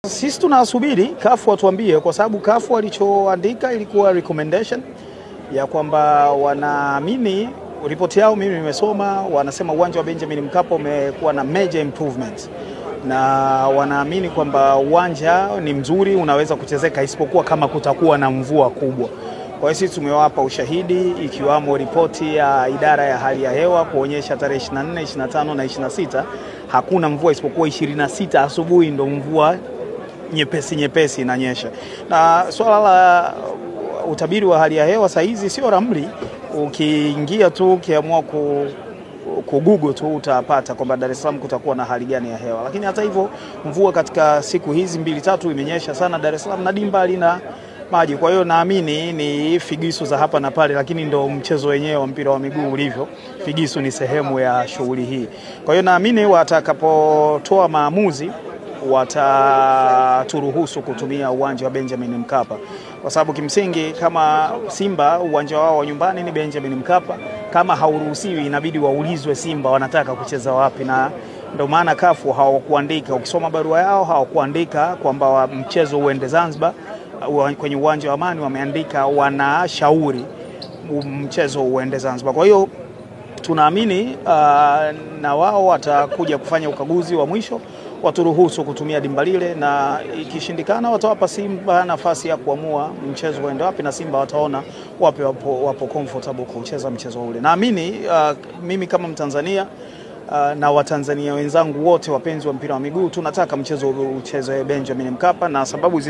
Sisi tunasubiri CAF watuambie, kwa sababu CAF walichoandika ilikuwa recommendation ya kwamba wanaamini ripoti yao, mimi nimesoma, wanasema uwanja wa Benjamin Mkapa umekuwa na major improvements na wanaamini kwamba uwanja ni mzuri, unaweza kuchezeka isipokuwa kama kutakuwa na mvua kubwa. Kwa hiyo sisi tumewapa ushahidi ikiwamo ripoti ya idara ya hali ya hewa kuonyesha tarehe 24, 25 na 26 hakuna mvua isipokuwa 26 asubuhi ndo mvua nyepesi nyepesi inanyesha. Na swala la utabiri wa hali ya hewa saa hizi sio ramli, ukiingia tu ukiamua ku Google tu utapata kwamba Dar es Salaam kutakuwa na hali gani ya hewa. Lakini hata hivyo mvua katika siku hizi mbili tatu imenyesha sana Dar es Salaam na dimba lina maji. Kwa hiyo naamini ni figisu za hapa na pale, lakini ndo mchezo wenyewe wa mpira wa miguu ulivyo. Figisu ni sehemu ya shughuli hii. Kwa hiyo naamini watakapotoa maamuzi wataturuhusu kutumia uwanja wa Benjamin Mkapa, kwa sababu kimsingi kama Simba uwanja wao wa nyumbani ni Benjamin Mkapa, kama hauruhusiwi inabidi waulizwe Simba wanataka kucheza wapi, na ndio maana CAF hawakuandika. Ukisoma barua yao hawakuandika kwamba mchezo uende Zanzibar kwenye uwanja wa Amani, wameandika wanashauri mchezo uende Zanzibar. Kwa hiyo tunaamini na wao watakuja kufanya ukaguzi wa mwisho, waturuhusu kutumia dimba lile, na ikishindikana watawapa Simba nafasi ya kuamua mchezo uende wapi, na Simba wataona wapi wapo comfortable kucheza mchezo ule. Naamini mimi kama Mtanzania na Watanzania wenzangu wote wapenzi wa mpira wa miguu tunataka mchezo uchezwe Benjamin Mkapa, na sababu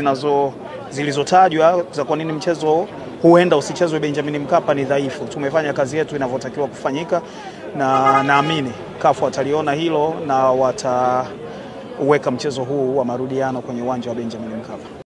zilizotajwa za kwa nini mchezo huenda usichezwe Benjamin Mkapa ni dhaifu. Tumefanya kazi yetu inavyotakiwa kufanyika, na naamini CAF wataliona hilo na wataweka mchezo huu wa marudiano kwenye uwanja wa Benjamin Mkapa.